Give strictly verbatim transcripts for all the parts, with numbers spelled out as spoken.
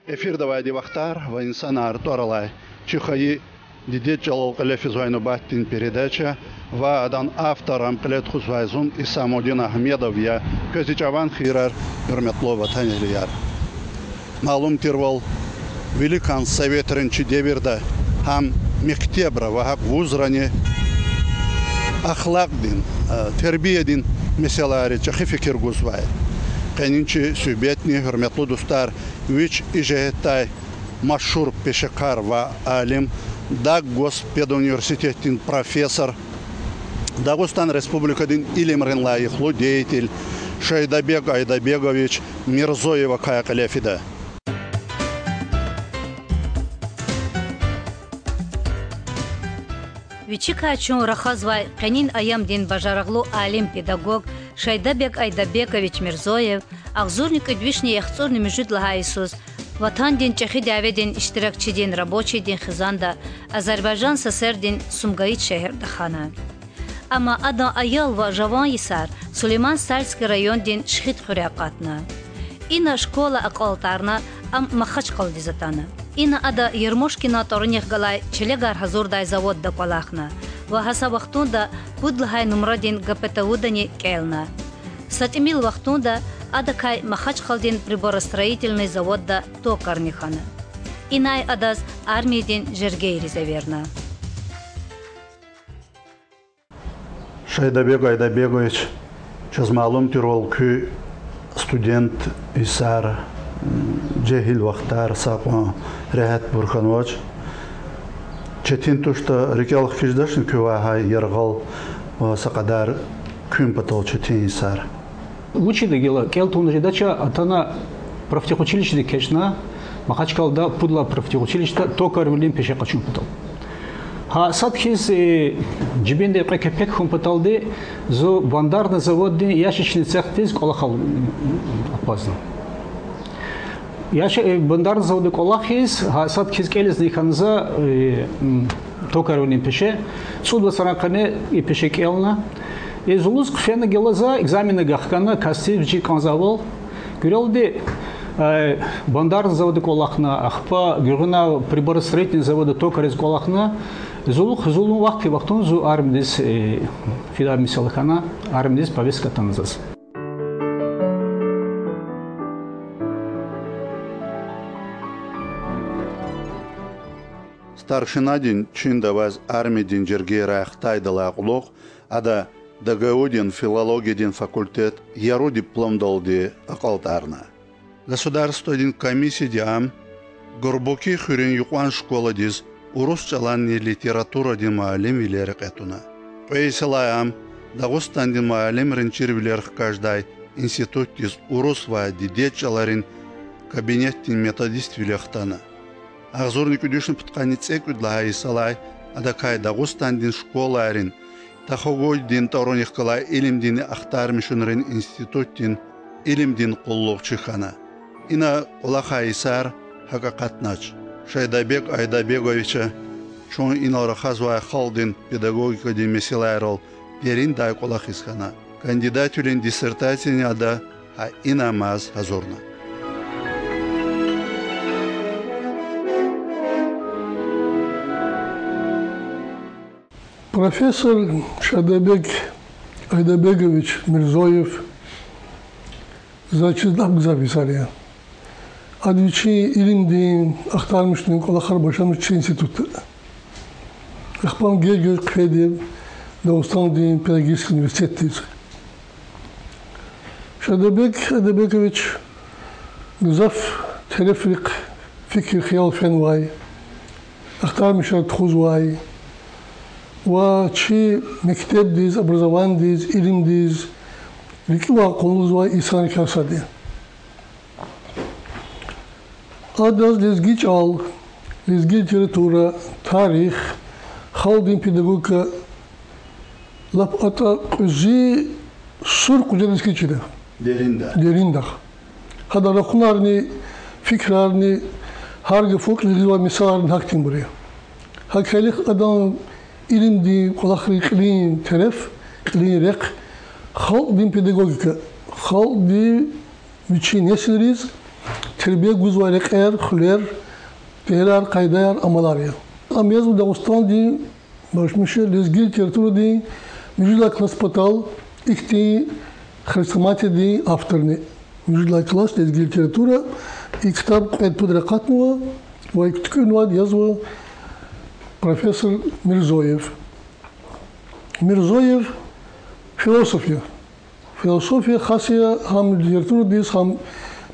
Эфирда авайди Вахтар ва инсанар тӀвар алай чи хайи дидед чӀалал кьиле физвай нубатдин передача ва адан автор, ам кьиле тухузвай зун, Исамудин Агьмедов я. Квез и чӀаван хийирар, гьуьрметлу ватанэгьлияр. Малум тирвал, виликан советрин чи девирда гьам мектебра ва гьакӀ вузрани ахлакьдин, э, тербиядин месэлайриз чӀехи фикир гузвай. Къенин чи суьгьбетни, гьуьрметлу дустар, вич и жигьетдай машгьур пешекар ва алим, Даггоспедуниверситетдин профессор, Дагъустан Республикадин илимрин лайихлу деятель Шайдабег Айдабегович Мирзоевакай кьиле фида. Вичикай чун рахазвай къенин аямдин бажарагълу алим-педагог Шайдабег Айдабегович Мирзоев агъзурни кӀуьд вишни яхцӀурни муьжуьд лагьай йисуз Ватандин ЧӀехи дяведин иштиракчидин, рабочийдин хизанда Азербайжан ССР-дин Сумгаит шегьерда хана. Амма адан аял ва жаван йисар Сулейман-Стальский райондин Шихидхуьре акъатна. Ина школа акьалтӀарна, ам Махачкъаладиз атана. Ина ада Ермошкинан тӀварунихъ галай челегар гьазурдай заводда кӀвалахна ва гьа са вахтунда пуд лагьай нумрадин ГПТУ-дани кӀелна. Са тӀимил вахтунда адакай Махачкъаладин приборостроительный заводда токарни хьана. Инай адаз армиядин жергейриз эверна. Шайдабег Айдабегович, чаз малум тирвал, куь студент йисар, жегьил вахтар са кьван регьятбур хьанвач. Четин туштӀа, рикӀел хкиждачни куьне гьа яргъал ва са кьадар куьн патал четин йисар? Вучда гила, кӀел тавуна жедач, атана профтехучилищеда экечӀна, Махачкъалада пуд лагьай профтехучилищеда токарвилин пеше къачун патал. Гьа сад хьиз, э, жибинда кьве кепек хьун паталди зун бондарный заводдин ящичный цехдиз кӀвалахал акъвазна. Ящи-, э, бондарный заводда кӀвалахиз, гьа сад хьиз кӀелизни хьана за, э, м, токарвилин пеше, цӀуд вацран къене и пеше кӀелна. И зулуз хъфена гила за экзаменар вахкана, касдиз вичи кӀанзавайвал. Куьрелди, э, бондарный заводда кӀвалахна, ахпа гуьгъуьна приборостроительный заводда токариз кӀвалахна. Зулухъ, зулун вахт хьайи вахтунда зун армиядиз, э, фидай месэла хьана, армиядиз повестка атана заз. Старшинадин чинда аваз армиядин жергейрай хтайдалай кьулухъ ада ДГУ-дин филологиядин факультет яру дипломдалди акьалтӀарна. Государстводин комиссияди ам Гурбуки хуьруьн юкьван школадиз урус чӀаланни литературадин муаллимвиле рекье туна. Кьве йисалай ам Дагъустандин муаллимрин чирвилер хкаждай институтдиз урус ва дидед чӀаларин кабинетдин методиствиле хтана. Агъзурни кӀуьд вишни пудкъанни цӀекӀуьд лагьай йисалай адакай Дагъустандин школайрин Тахо-Годидин тӀварунихъ галай илимдин ахтармишунрин институтдин илимдин къуллугъчи хьана. Ина кӀвалахай йисар гьакӀ акъатнач. Шайдабег Айдабеговича чун инал рахазвай халкьдин педагогикадин месэлайрал дериндай кӀвалахиз хьана. Кандидатвилин диссертацияни ада гьа инамаз гьазурна. Профессор Шайдабег Айдабегович Мирзоев заз чиз лап гзаф йисар я. Ада вичин илимдин, ахтармишунрин кӀвалахар башламишна чи институтда. Ахпа ам геж-геж хъфейди я Дагъустандин педагогический университетдиз. Шайдабег Айдабегович гзаф терефрихъ фикир-хиял фенвай, ахтармишар тухузвай ва чи мектебдиз, образованидиз, илимдиз рикӀивай къуллугъзавай инсанрикай сад я. Адаз лезги чӀал, лезги литература, тарих, халкьдин педагогика лап атӀа кьуьзуь сур къужадиз хьиз чида. Деринда. Деринда. Гьадан рахунарни, фикирарни, гьар гафуна кьиле гъизвай мисаларни гьахьтинбур я. ГьакӀ хьайила адан илимдин кӀвалахрин кьилин тереф, кьилин рехъ халкьдин педагогика, халкьди вичин несилриз тербия гузвай рекьер, хуьлер, тегьерар, къайдаяр, амалар я. Ам язва Дагъустандин, башмиша, лезги литературадин муьжуьд лагьай класс патал ихьтин хрестоматиядин авторни. Муьжуьд лагьай класс, лезги литература, и ктаб кьвед-пудра акъатнава ва и туькӀуьрнавайди язва профессор Мирзоев. Мирзоев философ я. Философия хас я гьам литературадиз, гьам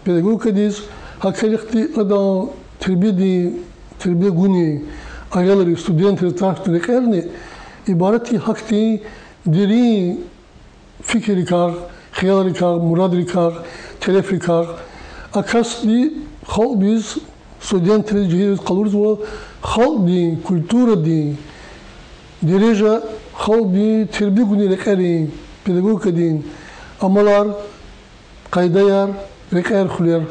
педагогикадиз, гьакӀ хьайила ихьтин адан тербиядин, тербия гунин аялри, студентри, тарсни, рекьерни ибарат я гьахьтин дерин фикиррикай, хиялрикай, мурадрикай, терефрикай. А касди халкьдиз, студентриз, жегьилриз къалурзава халкьдин, культурадин дережа, халкьдин тербия гунин рекьерин, педагогикадин амалар, къайдаяр, рекьер-хуьлер.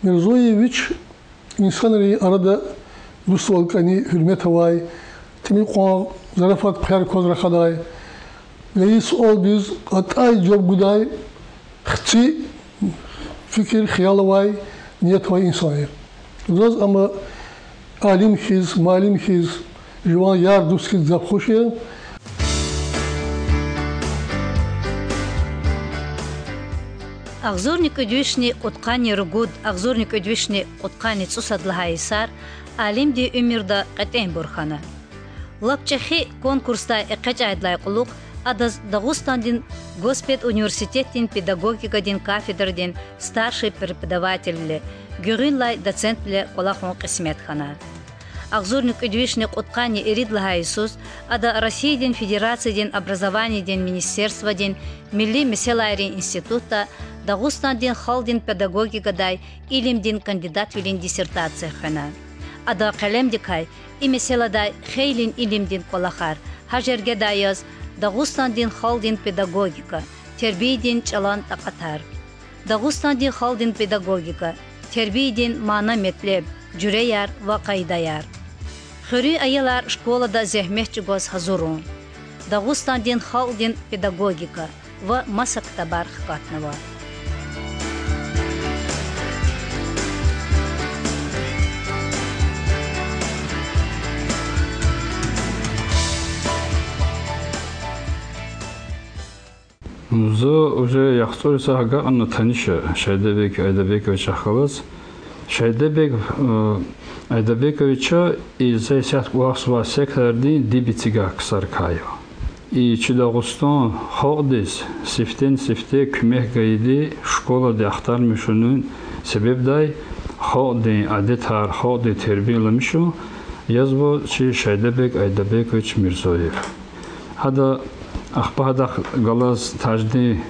Мирзоев вич инсанрин арада дуствал кӀани, гьуьрмет авай, тӀимил кьван зарафат, хъвер кваз рахадай, гайи суалдиз атӀай жаваб гудай, хци фикир, хиял авай, ният авай инсан я. Заз ам алим хьиз, муаллим хьиз, жуван яр-дуст хьиз гзаф хуш я. Агъзурни кӀуьд вишни кьудкъанни ругуд, агъзурни кӀуьд вишни кьудкъанни цӀусад лагьай йисар алимдин уьмуьрда кьетӀенбур хьана. Лап чӀехи конкурсдай экъечӀайдалай кьулухъ адаз Дагъустандин госпедуниверситетдин педагогикадин кафедрадин старший преподавательвиле, гуьгъуьнлай доцентвиле кӀвалахун кьисмет хьана. Агъзурни кӀуьд вишни кьудкъанни ирид лагьай йисуз ада Россиядин Федерациядин образованиядин министерстводин милли месэлайрин институтда Дагъустандин халкьдин педагогикадай илимдин кандидатвилин диссертация хвена. Адан къелемдикай и месэладай хейлин илимдин кӀвалахар, гьа жергедай яз Дагъустандин халкьдин педагогика, тербиядин чӀалан такьатар, Дагъустандин халкьдин педагогика, тербиядин мана-метлеб, жуьреяр ва къайдаяр, Хуьруьн аялар школада зегьмет чӀугваз гьазурун, Дагъустандин халкьдин педагогика ва маса ктабар хкатнава. Зун уже яхцӀур йисар агакьна таниш я Шайдабег Айдабековичахъ галаз. Шайдабег, э, Айдабековича и за исятда кӀвалахзавай сектордин диб эцигай ксарикай я. И чи Дагъустан халкьдиз сифтени-сифте куьмек гайиди школади ахтармишунин себебдай халкьдин адетар, халкьдин тербияламишун язва чи Шайдабег Айдабекович Мирзоев. Гьада ахпа гьадахъ галаз Таждин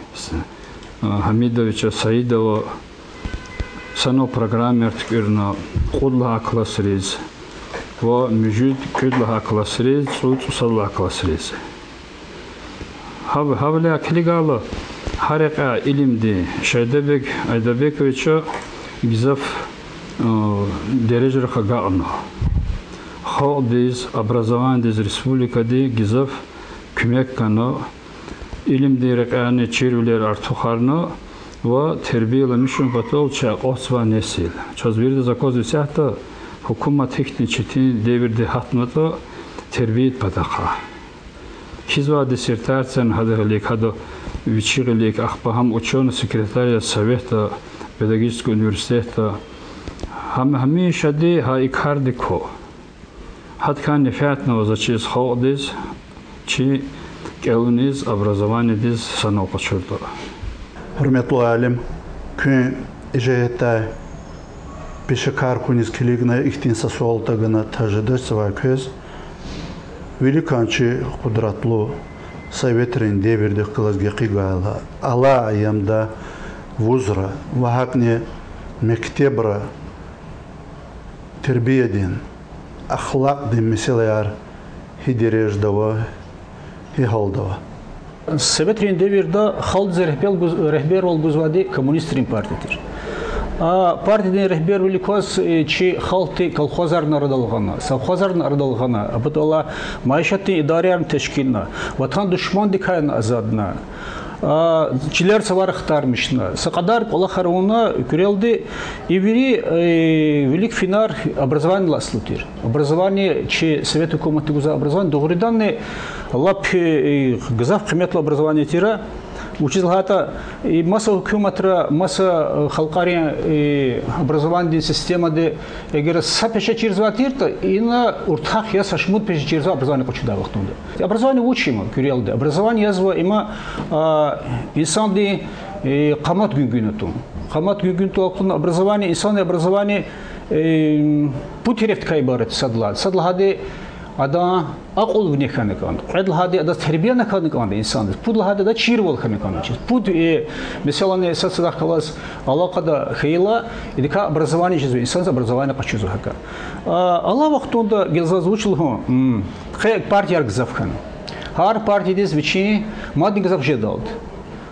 Гьамидовича Саидова санал программаяр туькӀуьрна кьуд лагьай классриз ва муьжуьд, кӀуьд лагьай классриз, цӀуд, цӀусад лагьай классриз. Гьав-, гьавиляй килигайла, гьа рекьяй илимдин Шайдабег Айдабековича гзаф, э, дережайрихъ агакьна. Халкьдиз, образованидиз республикада гзаф куьмек гана, илимдин рекьяйни чирвилер артухарна ва тербияламишун патал чи акьалтзавай несил. Чаз виридаз аквазва исятда гьукумат гьихьтин четин девирда гьатнаватӀа тербиядин патахъай. Кхьизвай диссертацияни гьадан гъилик, гьада вичин гъилик, ахпа гьам учёный секретарь я Советда, педагогический университетда. Гьам, гьамишади гьа и кардик ква. Гьадакай менфятнава заз чиз халкьдиз, чи кӀелуниз, образованидиз санал къачуртӀа. Гьуьрметлу алим, куьн и жигьетдай пешекар хьуниз килигна, ихьтин са суал тагана таждачзавай квез. Виликан чи къудратлу советрин девирдихъ галаз гекъигайла, алай аямда вузра ва гьакӀни мектебра тербиядин, ахлакьдин месэлаяр гьи дережада ава, гьи гьалда ава? Советрин девирда халкьдиз регьбел гуз-, регьбервал гузвайди коммунистрин партия тир. А партиядин регьбервилик кваз, э, чи халкьди колхозарни арадал гъана, совхозарни арадал гъана, а паталай майишатдин идараярни тешкилна, ватан душмандикайни азадна. А, чилер цавар ахтармишна. Са кьадар кӀвалахар авуна куьрелди, и вири, э, вилик финар образованидилай аслу тир. Образование чи совет гьукуматди гузвай образование дугъриданни лап, э, гзаф къиметлу образование тир. Вучиз лагьайтӀа, и маса гьукуматра, маса, э, халкьарин, э, образованидин системади эгер са пеше чирзавай тиртӀа, ина уртах яз са шумуд пеше чирзавай образование къачудай вахтунда. Образование вуч я им куьрелди? Образование язва им, а, инсандин, э, къамат гуьнгуьна тун. Къамат гуьнгуьна тун акуна образование, инсандин образование, э, пуд терефдикай ибарат я сад лагьайди. Сад лагьайди адан акьул вине хьана кӀанда. Кьвед лагьайди адаз тербия хьана кӀанда инсандиз. Пуд лагьайди адаз чирвал хьана кӀанда чиз. Пуд, э, месэлани сад-садахъ галаз алакъада хьайила, идакай образование жезва, инсандиз образование къачузва гьакӀа. А, алай вахтунда гила заз вуч лугьун, м, къе партияр гзаф хьана. Гьар партиядиз вичин мадни гзаф жедалди.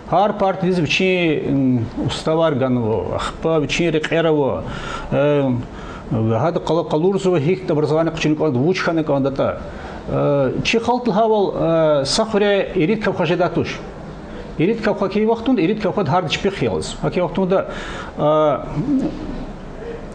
Гьар партиядиз вичин, м, уставар ганва, ахпа вичин рекьер ава, э, гьада къала-, къалурзава гьихьтин образование къачуна кӀанда, вуч хьана кӀандатӀа. Э, чи халкьди лагьайвал, э, са хуьре ирид кавха жедай туш. Ирид кавха хьайи вахтунда, ирид кавхада гьарда чпихъ ялзава. Гьахьтин вахтунда, э,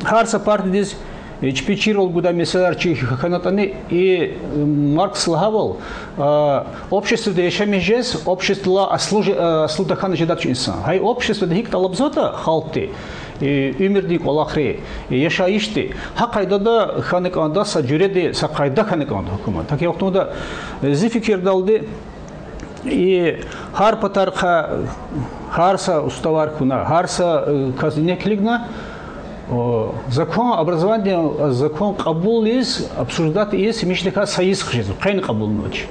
гьар са партиядиз, э, чпи чирвал гудай месэлаяр чи хьанатӀани, и, э, Маркс лагьайвал, э, обществода яшамиш жез, обществодилай аслу же-, э, аслу тахьана жедай туш инсан. Гьа и обществода гьикӀ тӀалабзаватӀа халкьди, э, уьмуьрдин кӀвалахри, э, яшайишди, гьа къайдада хьана кӀанда, са жуьреди, са къайда хьана кӀанда гьукумат. Гьахьтин вахтунда, э, зи фикирдалди, и гьар патарихъай, гьар са уставар хьуна, гьар са, э, кас ине килигна, о, закон, образованидин закон кьабул ийиз, обсуждать ийиз, мишдикай са йис хъжезва, къени кьабулнавач.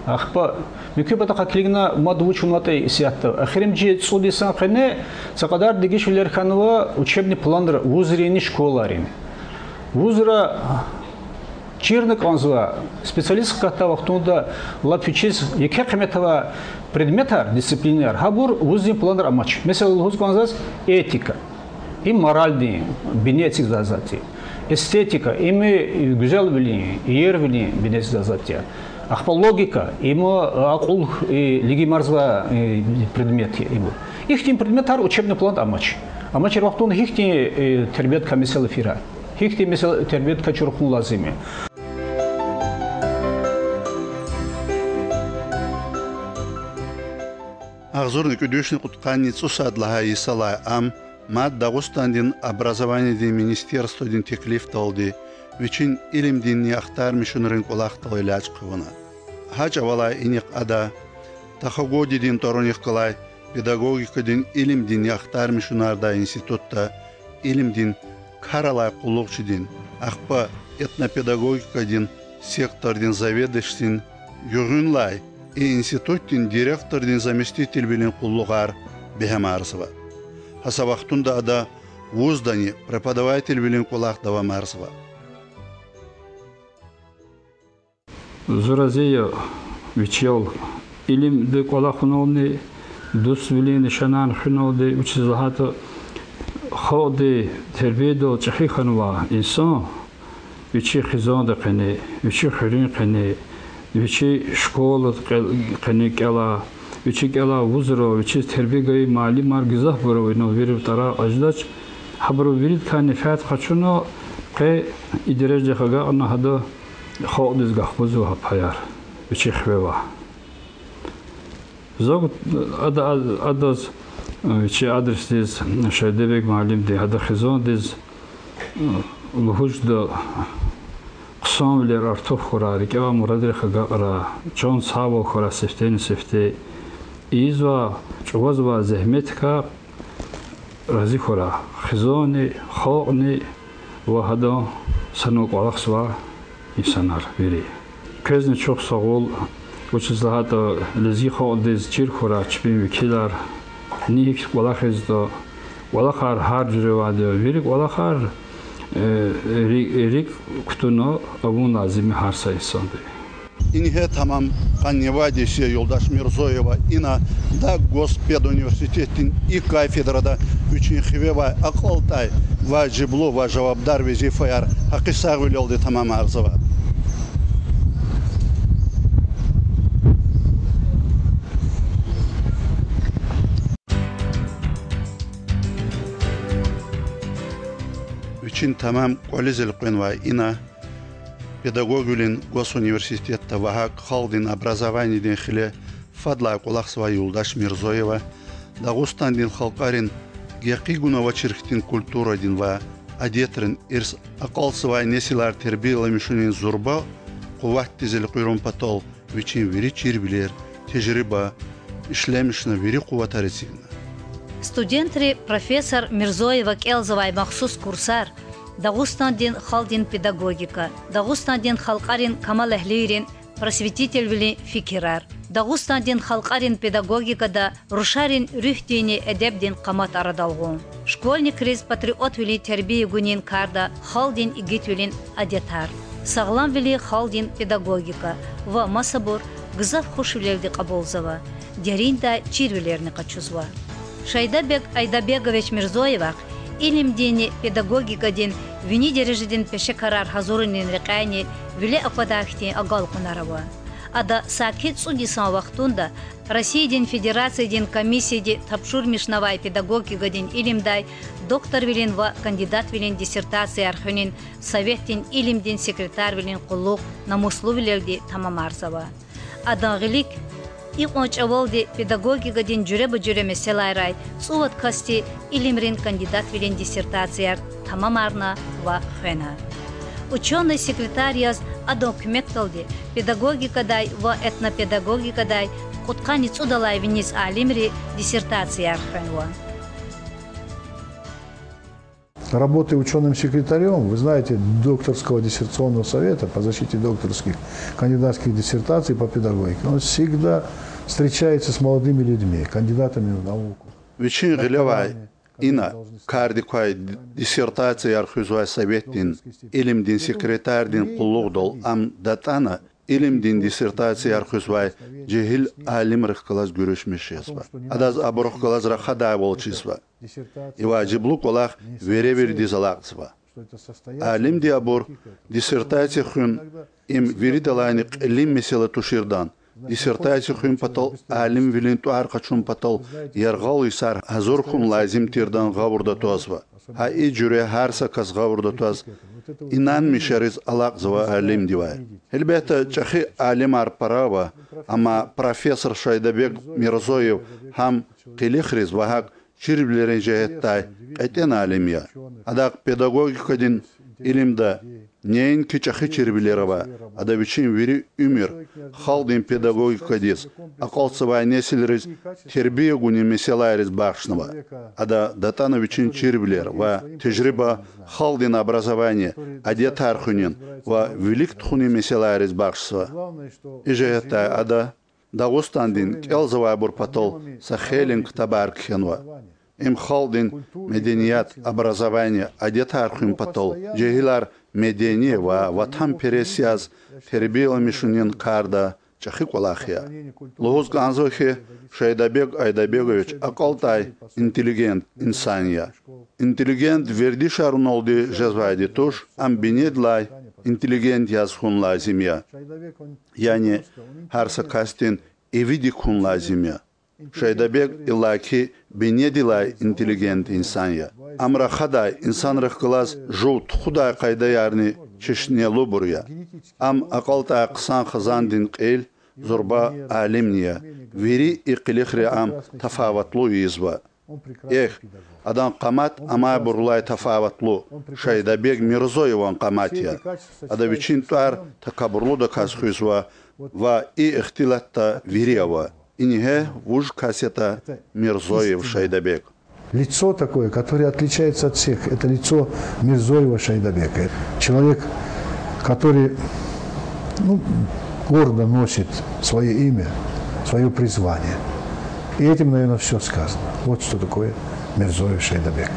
Ахпа муькуь патахъай килигна, мад вуч авунватӀа исятда. Эхиримжи цӀуд йисан къене са кьадар дегишвилер хьанва учебный планра вузрини школайрини. Вузра чирна кӀанзава, специалист хкатдай вахтунда лап вичиз еке къимет авай предметар, дисциплинаяр, гьабур вуздин планра амач. Месела, лугьуз кӀанзава заз, этика, им моральдин бине эцигзавай затӀ я. Эстетика, им гуьзелвилин, иервилин бине эцигзавай затӀ я. Ахпа логика, им акьул, э, лигимарзавай, э, предмет я ибур. Ихьтин предметар учебный планда амач. Амачир вахтунда гьихьтин, э, тербиядикай месэла фирай? Гьихьтин месэла, тербиядикай чир хьун лазим я? Агъзурни кӀуьд вишни кьудкъанни цӀусад лагьай йисалай ам мад Дагъустандин образованидин министерстводин теклифдалди вичин илимдинни ахтармишунрин кӀвалахдал элячӀ хъувуна. Гьа чӀавалай инихъ ада Тахо-Годидин тӀварунихъ галай педагогикадин илимдинни ахтармишунардай институтда илимдин кар алай къуллугъчидин, ахпа этнопедагогикадин сектордин заведующийдин, гуьгъуьнлай и институтдин директордин заместителвилин къуллугъар бегьемарзава. Гьа са вахтунда ада вуздани преподавательвилин кӀвалах давамарзава. Зун рази я вичел илимда кӀвалахунални, дуствилин лишанар хуьналди, вучиз лагьайтӀа халкьдин тербиядал чӀехи хьанвай инсан вичи хизанда къене, вичи хуьруьн къене, вичи школада къе-, къене кӀелай, вичи кӀелай вузра, вичиз тербия гайи муаллимар гзафбур ава, инал вири тӀварар кьаждач, гьабуру виридакай менфят къачуна, къе и дережадихъ агакьна гьада халкьдиз гахкузва гьа паяр, вичи хиве авай. За гуд-, ада, адаз, э, вичин адресдиз, Шайдабег муаллимди, гьадан хизандиз, э, лугьуз жеда хъсанвилер артух хьурай, рикӀе авай мурадрихъ агакьрай, чан сагъвал хьурай сифтени-сифте. Ийизвай, чӀугвазвай зегьметдикай рази хьурай хизанни, халкьни ва гьадан санал кӀвалахзавай инсанар вири. Квезни чухсагъул, вучиз лагьайтӀа лезги халкьдиз чир хьурай чпин векилар, ни гьикӀ кӀвалахзаватӀа, кӀвалахар гьар жуьревайди я, вири кӀвалахар, э, ри-, рикӀ кутуна авун лазим я гьар са инсанди. Ингье тамам къанни вад йис я юлдаш Мирзоева ина Даггоспедуниверситетдин и кафедрада вичин хиве авай акьалтӀай важиблу ва жавабдар везифаяр гьакъисагъвилелди тамамарзава. Вичин тамам кӀвализ элкъвенвай ина, педагогвилин госуниверситетда ва гьакӀ халкьдин образованидин хиле фадлай кӀвалахзавай юлдаш Мирзоева Дагъустандин халкьарин гекъигун авачир хьтин культурадин ва адетрин ирс акьалтзавай несилар тербияламишунин зурба къуватдиз элкъуьрун патал вичин вири чирвилер, тежриба ишлемишна вири къуватар эцигна. Студентри профессор Мирзоева кӀелзавай махсус курсар: Дагъустандин халкьдин педагогика, Дагъустандин халкьарин камалэгьлийрин просветительвилин фикирар, Дагъустандин халкьарин педагогикада рушарин руьгьдинни эдебдин къамат арадал гъун, школьникриз патриотвилин тербия гунин карда халкьдин игитвилин адетар, сагъламвилин халкьдин педагогика ва масабур гзаф хушвилелди кьабулзава, дериндай чирвилерни къачузва. Шайдабег Айдабегович Мирзоевахъ илимдинни педагогикадин вини дережадин пешекарар гьазурунин рекьяйни виле аквадай хьтин агалкьунар ава. Ада саки цӀуд йисан вахтунда Россиядин Федерациядин комиссияди тапшурмишнавай педагогикадин илимдай докторвилин ва кандидатвилин диссертацияр хуьнин Советдин илимдин секретарвилин къуллугъ намуслувилелди тамамарзава. Адан гъилик икьван чӀавалди педагогикадин жуьреба-жуьре месэлайрай цӀувад касди илимрин кандидатвилин диссертацияр тамамарна ва хвена. Учёный секретарь яз адан куьмекдалди педагогикадай ва этнопедагогикадай кьудкъанни цӀудалай виниз алимри диссертацияр хвенва. Работая учёным секретарём, вы знаете, докторского диссертационного совета по защите докторских, кандидатских диссертаций по педагогике, он всегда встречается с молодыми людьми, кандидатами в науку. Вичин гъилевай ина кардик квай диссертацияр хуьзвай советдин илимдин секретардин къуллугъдал ам датӀана илимдин диссертацияр хуьзвай жегьил алимрихъ галаз гуьруьшмиш жезва. Адаз абурухъ галаз рахадайвал чизва. И важиблу кӀвалах веревирдиз алакьзава. Алимди абур диссертация хуьн, им виридалайни кьилин месэла туширдан, диссертация хуьн патал алимвилин тӀвар къачун патал яргъал йисар гьазур хьун лазим тирдан гъавурда твазва. Гьа и жуьре гьар са кас гъавурда тваз инанмишариз алакьзава алимдивай. Гьелбетда, чӀехи алимар пара ава, амма профессор Шайдабег Мирзоев гьам къилихриз ва гьакӀ чирвилерин жигьетдай кьетӀен алим я. Адахъ педагогикадин илимда неинки чӀехи чирвилер ава, ада вичин вири уьмуьр халкьдин педагогикадиз, акьалтзавай несилриз тербия гунин месэлайриз бахшнава. Ада датӀана вичин чирвилер ва тежриба халкьдин образование, адетар хуьнин ва вилик тухунин месэлайриз бахшзава. И жигьетдай ада Дагъустандин кӀелзавайбур патал са хейлин ктабар кхьенва. Им халкьдин меденият, образование, адетар хуьн патал, жегьилар медени ва ватанперес яз тербияламишунин карда чӀехи кӀвалах я. Лугьуз кӀанзава хьи, Шайдабег Айдабегович акьалтӀай интеллигент инсан я. Интеллигент вердишаруналди жезвайди туш, ам бинедилай интеллигент яз хьун лазим я. Яни гьар са касдин ивидик хьун лазим я. Шайдабег иллаки бинедилай интеллигент инсан я. Ам рахадай, инсанрихъ галаз жув тухудай къайдаярни чешнелубур я. Ам акьалтӀай хъсан хизандин кьил, зурба алимни я. Вири и къилихри ам тафаватлу ийизва. Эхь, адан къамат амайбурулай тафаватлу, Шайдабег Мирзоеван къамат я. Ада вичин тӀвар такабурлудаказ хуьзва ва и ихтилатда вири ава. Ингье вуж кас ятӀа Мирзоев Шайдабег. Лицо такое, которое отличается от всех, это лицо Мирзоева Шайдабека. Человек, который, ну, гордо носит свое имя, свое призвание. И этим, наверное, всё сказано. Вот что такое Мирзоев Шайдабек.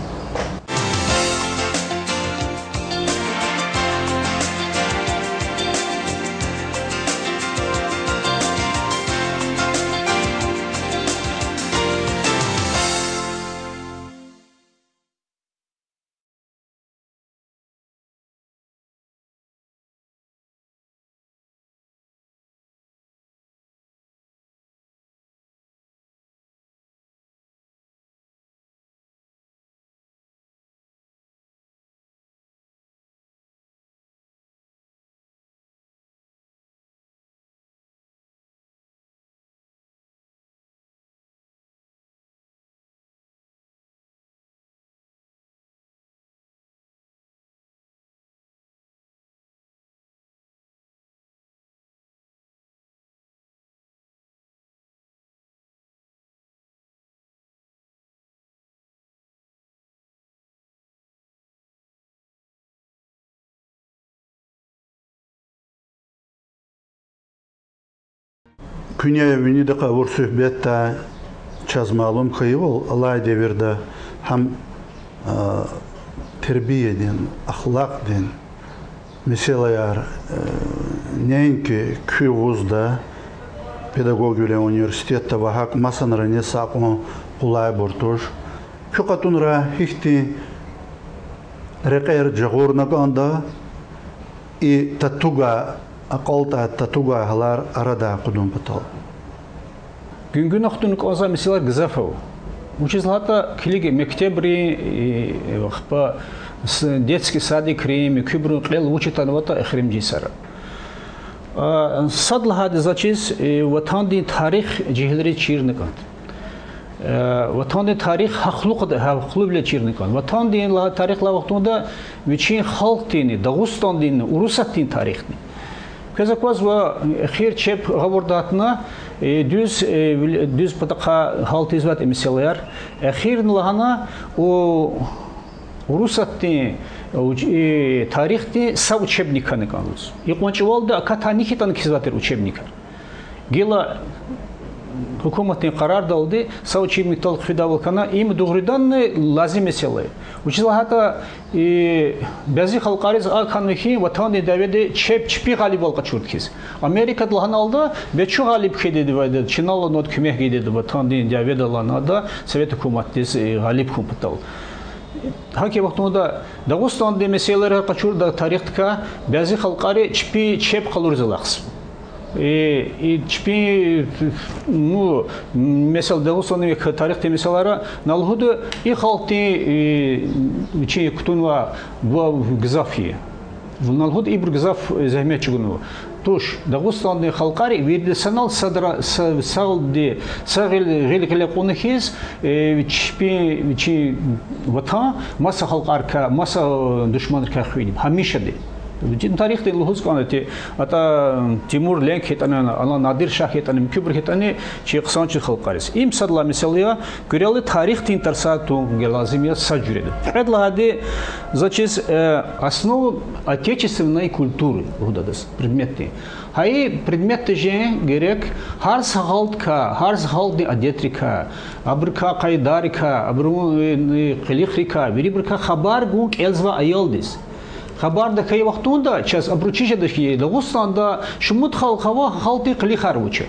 Куьне винидихъ авур суьгьбетдай чаз малум хьайивал, алай девирда гьам тербиядин, ахлакьдин месэлаяр неинки куь вузда, педагогвилин университетда ва гьакӀ масанрани са акьван къулайбур туш. Куь къатунра гьихьтин рекьер жагъурна кӀанда и татугай, акьалтӀай татугай гьалар арадай акъудун патал? Гуьнгуьна хтун кӀанзавай месэлаяр гзаф ава. Вучиз лагьайтӀа килиг, мектебрин, ахпа детский садикрин, муькуьбурун кьел вуч атанватӀа эхиримжи йисара. Сад лагьайди, заз чиз, ватандин тарих жегьилриз чирна кӀанда. Ватандин тарих гьахълугъ-, гьахълувиле чирна кӀанда. Ватандин лагьай тарих лагьай вахтунда вичин халкьдинни, Дагъустандинни, Урусатдин тарихдин. Квез аквазва, эхир чеб гъавурда гьатна, дуьз, дуьз патахъай гьалтзавайди месэлаяр. Эхирни лагьана, Урусатдин тарихдин са учебник хьана кӀанда лугьуз. Икьван чӀавалди акатай ни хьайитӀани кхьизвай тир учебникар. Гила гьукуматдин къарардалди са учебникдал хъфидайвал хьана, им дугъриданни лазим месэла я. Вучиз лагьайтӀа бязи халкьариз акӀ хьанва хьи ватандин дяведа чеб чпи гъалибвал къачурди хьиз. Америкада лагьаналда, бес чун гъалиб хьайидайвал, чна лагьанвайди куьмек гайидайвал ватандин дяведа лагьаналда, совет гьукуматдиз гъалиб хьун патал. ГьакӀ я вахтунда Дагъустандин месэлаяр къачурда тарихдикай, бязи халкьари чпи чеб къалуриз алахъзава. Чпи, ну, месела, Дагъустандин тарихдин месэлаяр, ина лугьуда, и халкьдин вичин кутунвай гзаф я. Ина лугьуда, ибур гзаф зегьмет чӀугунва. Туш, Дагъустандин халкьари вирида санал садра, са-, садди, са гъил-, гъил-гъиле кьуна хьиз, чпин, вичин ватан маса халкьарикай, маса душманрикай хвейиди гьамишади. Вичин тарихдин лугьуз кӀанда, атӀа Тимур-Ленг хьайитӀани, ана Надир-Шагь хьайитӀани, муькуьбур хьайитӀани, чи хъсан чи халкьариз. Им сад лагьай месэла я, куьрелди тарихдин тарсар тун лазим я са жуьреда. Кьвед лагьайди, заз чиз, основы отечественной культуры лугьуда адаз предметдин. Гьа и предметда жен герек гьар са халкьдикай, гьар са халкьдин адетрикай, абурукай къайдайрикай, абурун къилихрикай, вирибурукай хабар гун кӀелзавай аялдиз. Хабарда хьайи вахтунда чаз абуру чир жеда хьи, Дагъустанда шумуд халкь ава, халкьдин къилихар вуч я.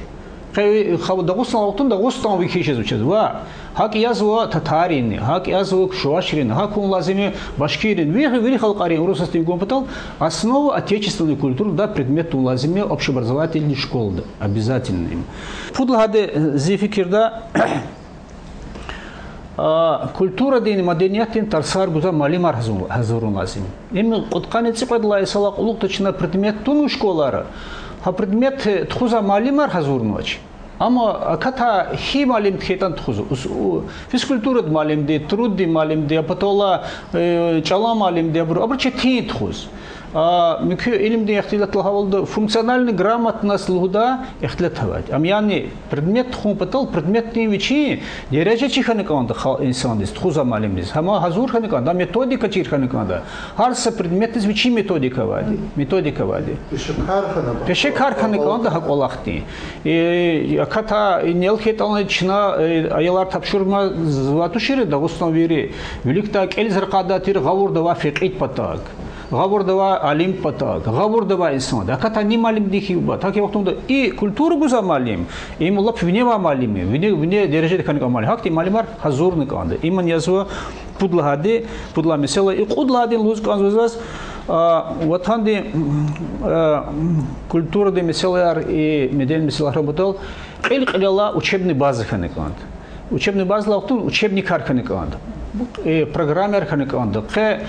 Къе Дагъустан вахтунда Дагъустан вири хьиз жезвач чаз. Ва гьакӀ язва татарринни, гьакӀ язва чувашринни, гьакӀ хьун лазим я башкиррин, вири, вири халкьарин, Урусатдин гун патал основы отечественной культуры лугьудай предмет тун лазим я общеобразовательный школада. Обязательно им. Пуд лагьайди, зи фикирда, культурадин, маданиятдин тарсар гузвай муаллимар гьазур-, гьазурун лазим я. Им кьудкъанни цӀикьвед лагьай йисалай кьулухъ чна предмет тунва школара, гьа предмет тухузвай муаллимар гьазурнавач. Амма акатай гьи муаллимди хьайитӀани тухузва. Физкультурадин муаллимди, труддин муаллимди, а паталай чӀалан муаллимди, абур, абур четин тухуз. Муькуь илимдин ихтилат лагьайвалда, функциональная грамотность лугьудай ихтилат авайди. Ам яни предмет тухун патал предметдин вичин дережа чир хьана кӀанда инсандиз, тухузвай муаллимдиз. Гьам гьазур хьана кӀанда, методика чир хьана кӀанда. Гьар са предметдиз вичин методика авайди, методика авайди. Пешекар хьана кӀанда гьа кӀвалахдин. Акатай инал хьайитӀани чна, аялар тапшурмишзавай тушир Дагъустан вири, виликдай кӀелиз ракъурдай тир гъавурда авай фекьид патаг, гъавурда авай алим патаг, гъавурда авай инсанди. Акатай ни муаллимди хьайибур. ГьакӀ я вахтунда и культура гузвай муаллим, им лап вине авай муаллим я, вине, вине дережада хьана кӀанда муаллим. Гьахьтин муаллимар гьазурна кӀанда. Им язва пуд лагьайди, пуд лагьай месэла. И кьуд лагьайди лугьуз кӀанзава заз, ватандин культурадин месэлаяр, и медени месэлаяр патал кьил-кьилелай учебный база хьана кӀанда. Учебный база лугьун учебникар хьана кӀанда, программаяр хьана кӀанда. Къе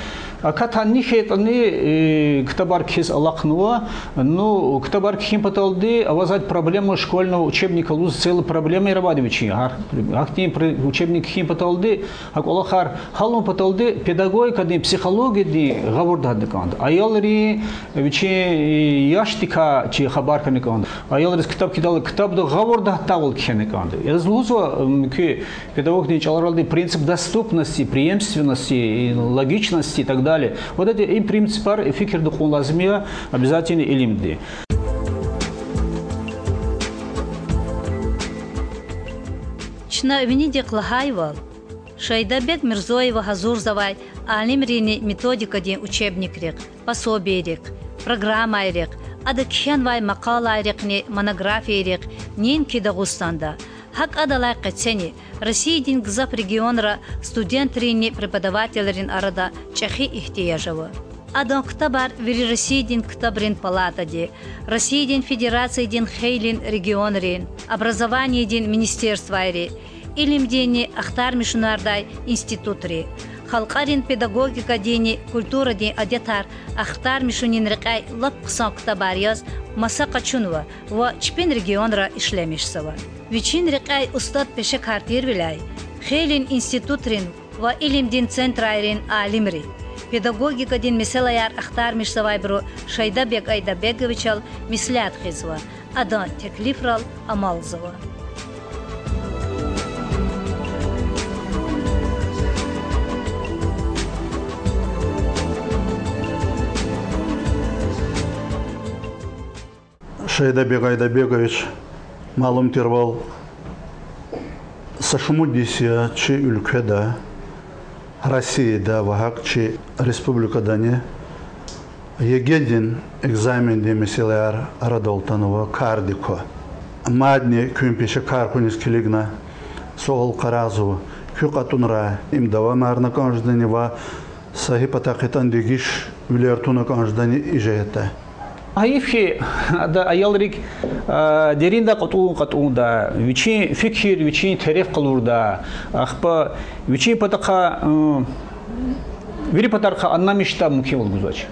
акатай ни хьайитӀани ктабар кхьиз алахънава. Ну, ктабар кхьин паталди авазвайди проблема школьного учебника лугьуз целая проблемаяр авайди вичин. Гьахьтин учебник кхьин паталди гьа кӀвалахар гьялун паталди педагогикадин, психологиядин гъавурда гьатна кӀанда. Аялрин вичин яшдикай чи хабар хьана кӀанда. Аялриз ктаб кхьидайла ктабда гъавурда гьатдайвал кхьена кӀанда. Адаз лугьузва муькуь педагогикадин чӀаларалди принцип доступности, преемственности, логичности и так далее. Вот эти и принципар фикирда кьун лазим я обязательно илимди. Чна винидихъ лагьайвал, Шайдабег Мирзоева гьазурзавай алимринни методикадин учебникрихъ, пособийрихъ, программайрихъ, ада кхьенвай макъалайрихъни монографийрихъ неинки Дагъустанда, гьакӀ адалай къецени Россиядин гзаф регионра студентринни преподавателрин арада чӀехи игьтияж ава. Адан ктабар вири Россиядин ктабрин палатади, Россиядин Федерациядин хейлин регионрин образованиядин министерствайри, илимдинни ахтармишунардай институтри, халкьарин педагогикадинни культурадин адетар ахтармишунин рекьяй лап хъсан ктабар яз маса къачунва ва чпин регионра ишлемишзава. Вичин рекьяй устад пешекар тирвиляй хейлин институтрин ва илимдин центрайрин алимри, педагогикадин месэлаяр ахтармишзавайбуру Шайдабег Айдабеговичал меслят гъизва, адан теклифрал амалзава. Шайдабег Айдабегович, малум тирвал, са шумуд йис я чи уьлкведа, Россияда ва гьакӀ чи республикадани ЕГЭ-дин экзамендин месэлаяр арадал атанва, кардик ква. Мадни куьн пешекар хьуниз килигна, суал къарагъзава: куь кьатӀунрай им давамарна кӀан жедани ва са гьи патахъ ятӀани дегишвилер туна кӀан жедани и жигьетдай? Гьайиф хьи, ада аялрик, а, дериндай кьатӀун кьатӀунда, вичин фикир, вичин тереф къалурда, ахпа вичин патахъай, м, вири патарихъай аннамишдай мумкинвал гузвач.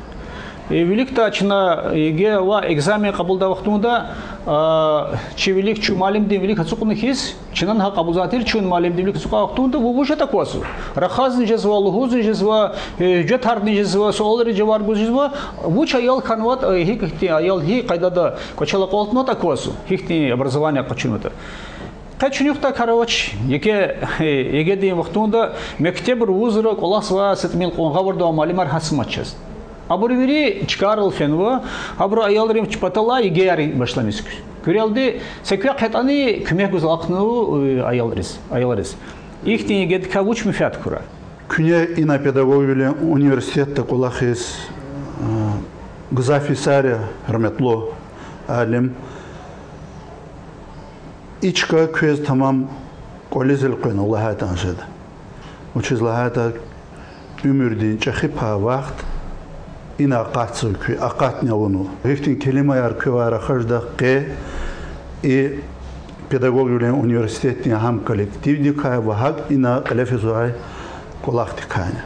Э, виликдай чна ЕГЭ ва экзамен кьабулдай вахтунда, а, чи вилик, чун муаллимдин вилик ацукьна хьиз, чна гьакӀ кьабулзавай тир, чун муаллимдин вилик ацукьай вахтунда ву-, вуж ятӀа аквазва. Рахазни жезва, лугьузни жезва, э, гьуьжетрни жезва, суалрин жавабарни гуз жезва, вуч аял хьанватӀа, э, гьи ихьтин аял, гьи къайдада кӀвачел акьалтнаватӀа аквазва, гьихьтин образование къачунватӀа. Къе чуьнуьхдай кар авач, еке, э, ЕГЭ-дин вахтунда мектебра, вузра кӀвалахзавай са тӀимил кьван гъавурда авай муаллимар гьатзамаз чаз. Абур вири чкайрал фенва, абуру аялрин паталай ЕГЭ-яр башламишзава. Куьрелди, са квехъ ятӀани куьмек гуз алахънава, э, аялриз, аялриз. Ихьтин ЕГЭ-дикай вуч менфят хьурай? Куьне ина педагогвилин университетда кӀвалахиз, э, гзаф йисар я, гьуьрметлу алим. И чка квез тамам кӀвализ элкъвена лагьайтӀа жеда. Вучиз лагьайтӀа уьмуьрдин чӀехи пай вахт ина акъатзава куь, акъатни авунва. Гьихьтин келимаяр квевай рахаз жеда къе и педагогвилин университетдин гьам коллективдикай ва гьакӀ ина кьиле физвай кӀвалахдикайни.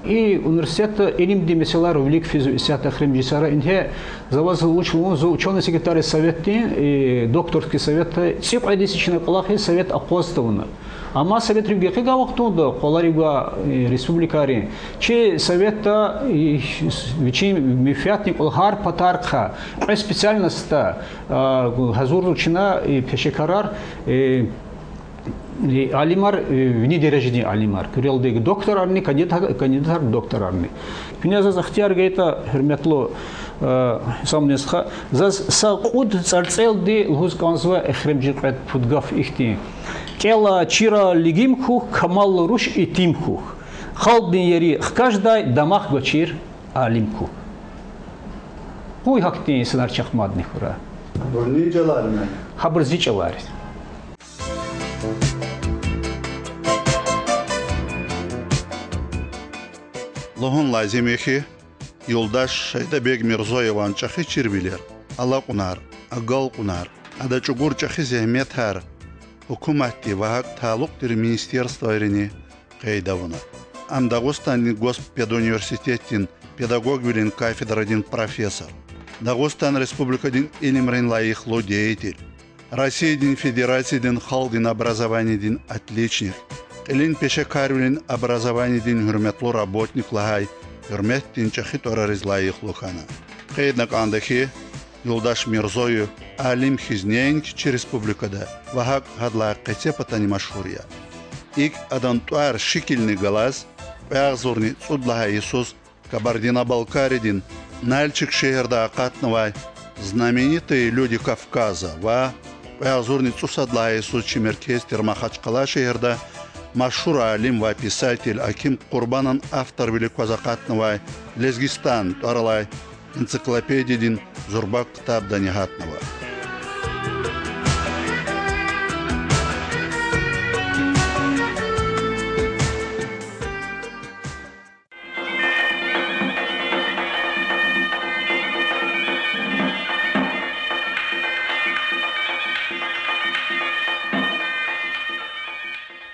И университетда илимдин месэлаяр вилик физва исятда эхиримжи йисара. Ингье за ваз вуч лугьун, зун учёный секретарь я советдин, и докторский советда, цӀикьвед йис чна кӀвалахиз совет акъваз тавуна. Амма советрив гекъигай вахтунда, къваларив гвай, э, республикайрин, чи советда, э, вичин менфятни кӀвалахар патарихъай кьве специальностда, а, гьазурзава чна, э, пешекарар, э, алимар, э, вини дережадин алимар, куьрелди докторарни, кандидат-, кандидатар докторарни. Куьне заз ихтияр гайитӀа, гьуьрметлу, э, Исамудин стха, заз са кьуд цӀарцӀелди лугьуз кӀанзава эхиримжи кьвед-пуд гаф ихьтин: кӀела чира лигим хьухь, камаллу руш итим хьухь, халкьдин ери хкаждай дамах гвачир алим хьухь. Къуй гьахьтин инсанар чахъ мадни хьурай. Абур ни чӀалар я? Гьабур зи чӀалар я. Лугьун лазим я хьи, юлдаш Шайдабег Мирзоеван чӀехи чирвилер, алакьунар, агалкьунар, ада чӀугур чӀехи зегьметар гьукуматди ва гьакӀ талукь тир министерствайрини къейд авуна. Ам Дагъустандин госпедуниверситетдин педагогвилин кафедрадин профессор, Дагъустан Республикадин илимрин лайихлу деятель, Россиядин Федерациядин халкьдин образованиядин отличник, кьилин пешекарвилин образованиядин гьуьрметлу работник лагьай гьуьрметдин чӀехи тӀварариз лайихлу хьана. Къейдна кӀанда хьи, юлдаш Мирзоев алим хьиз неинки чи республикада ва гьакӀ гьадалай къецепатани машгьур я. ИкӀ, адан тӀвар шикилни галаз кьве агъзурни цӀуд лагьай йисуз Кабардино-Балкариядин Нальчик шегьерда акъатнавай Знаменитые люди Кавказа ва Кьве агъзурни цӀусад лагьай йисуз чи меркез тир Махачкъала шегьерда машгьур алим ва писатель Аким Къурбанан авторвилик кваз акъатнавай Лезгистан тӀвар алай энциклопедиядин зурба ктабдани гьатнава.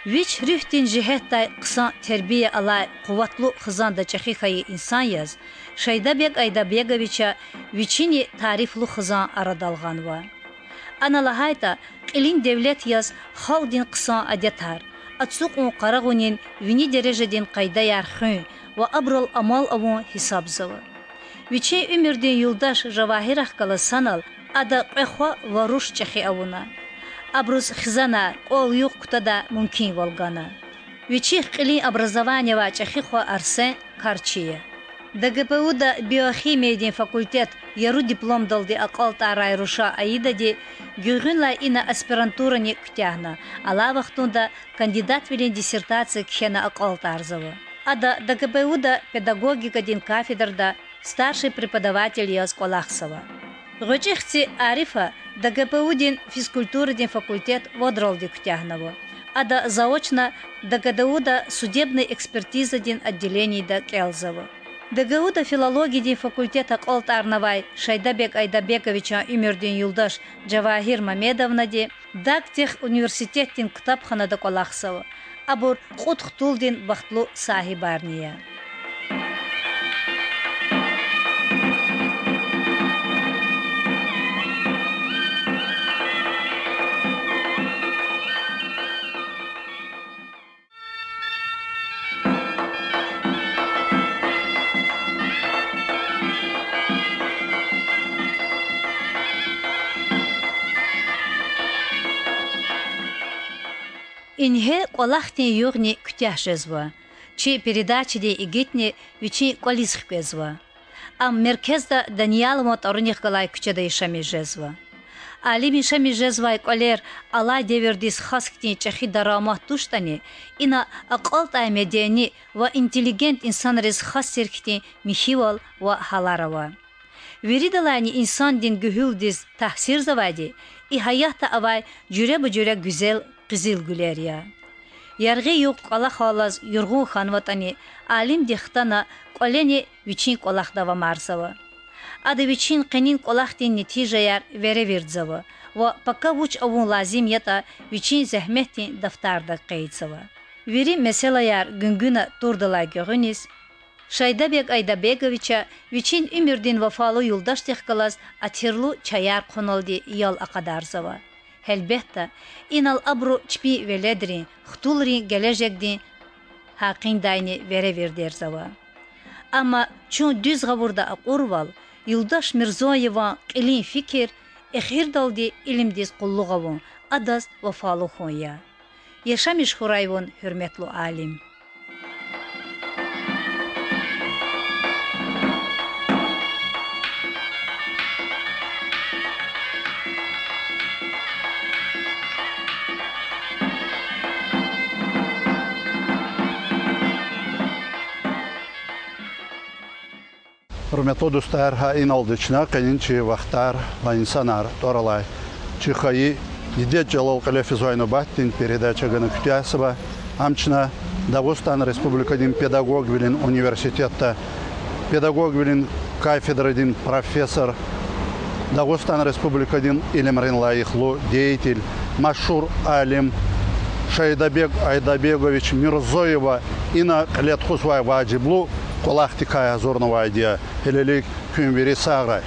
Вич руьгьдин жигьетдай хъсан тербия алай къуватлу хизанда чӀехи хьайи инсан яз Шайдабег Айдабеговича вичини тарифлу хизан арадал гъанва. Ана лагьайтӀа, кьилин девлет яз халкьдин хъсан адетар, ацукьун къарагъунин вини дережадин къайдаяр хуьн ва абурал амал авун гьисабзава. Вичин уьмуьрдин юлдаш Жавагьирахъ галаз санал ада кьве хва ва руш чӀехи авуна. Абуруз хизанар, кӀвал-югъ кутадай мумкинвал гана. Вичихъ кьилин образование авай чӀехи хва Арсен карчи я. ДГПУ-да биохимиядин факультет яру дипломдалди акьалтӀарай руша Аидади гуьгъуьнлай ина аспирантурани куьтягьна, алай вахтунда кандидатвилин диссертация кхьена акьалтӀарзава. Ада ДГПУ-да педагогикадин кафедрада старший преподаватель яз кӀвалахзава. ГъвечӀи хци Арифа ДГПУ-дин физкультурадин факультет вадралди куьтягьнава. Ада заочно ДГУ-да судебный экспертизадин отделенида кӀелзава. ДГУ-да филологиядин факультет акьалтӀарнавай Шайдабег Айдабеговичан уьмуьрдин юлдаш Жавагьир Мамедовнади Дагтех университетдин ктабханада кӀвалахзава. Абур кьуд хтулдин бахтлу сагьибарни я. Ингье кӀвалахдин югъни куьтягь жезва. Чи передачадин игитни вичин кӀвализ хквезва. Ам меркезда Даниялован тӀварунихъ галай куьчеда яшамиш жезва. Алим яшамиш жезвай кӀвалер алай девирдиз хас хьтин чӀехи дарамат туштӀани, ина акьалтӀай медени ва интеллигент инсанриз хас тир хьтин михьивал ва гьалар ава. Виридалайни инсандин гуьгьуьлдиз таъсирзавайди и гьаятда авай жуьреба-жуьре гуьзел къизилгуьлер я. Яргъи югъ кӀвалахаллаз юргъун хьанватӀани, алимди хтана кӀвалени вичин кӀвалахда вамарзава. Ада вичин къенин кӀвалахдин нетижаяр веревирдзава ва пака вуч авун лазим ятӀа вичин зегьметдин дафтарда къейдзава. Вири месэлаяр гуьнгуьна турдалай гуьгъуьниз, Шайдабег Айдабеговича вичин уьмуьрдин вафалу юлдашдихъ галаз атирлу чаяр хъуналди ял акъадарзава. Гьелбетда, инал абуру чпин веледрин, хтулрин гележегдин гьакъиндайни веревирдерзава. Амма чун дуьз гъавурда акьурвал, юлдаш Мирзоеван кьилин фикир эхирдалди илимдиз къуллугъ авун, адаз вафалу хьун я. Яшамиш хьурай вун, гьуьрметлу алим. Гьуьрметлу дустар, гьа иналди чна къенин чи Вахтар ва инсанар тӀвар алай чи хайи дидед чӀалал кьиле физвай нубатдин передача гана куьтягьзава. Ам чна Дагъустан Республикадин педагогвилин университетда педагогвилин кафедрадин профессор, Дагъустан Республикадин илимрин лайихлу деятель, машгьур алим Шайдабег Айдабегович Мирзоева ина кьиле тухузвай важиблу кӀвалахдикай гьазурнавайди я. Гьелелиг куьн вири сагърай.